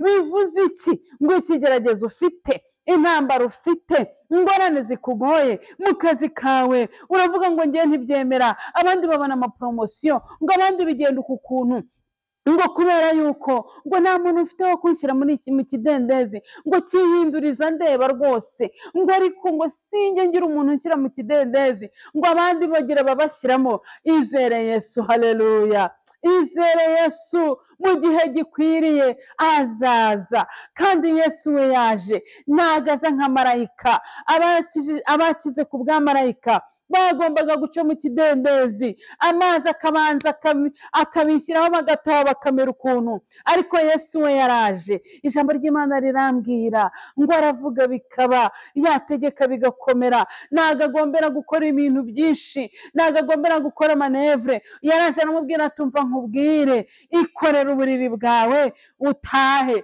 Bivuze iki? Ngo ikigeragezo ufite, intambara ufite, ingorane zikugoye mu kazi kawe, uravuga ngo ngewe ntibyemera, abandi babona amaporomosiyo, ngo abandi bigenda uku kuntu, ngo kubera yuko ngo nta muntu ufite wo kunshyira muri iki mu kidendezi, ngo cyihinduriza ndeba rwose, ngo ariko ngo sinjye ngira umuntu unshyira mu kidendezi, ngo abandi bagira babashyiramo. Izere Yesu, haleluya! Izere Yesu, mu gihe gikwiriye azaza. Kandi Yesu we yaje ntago aza nka marayika. Abakize ku bwa marayika bagombaga guca mu kidendezi, amazi akabanza akabishyiraho, bagataha bakamera ukuntu. Ariko Yesu we yaraje, ijambo ry'Imana rirambwira ngo aravuga bikaba, yategeka bigakomera. Ntago agombera gukora ibintu byinshi, ntago agombera gukora manevure. Yaraje aramubwira ati: "Umva nkubwire, ikorere uburiri bwawe utahe."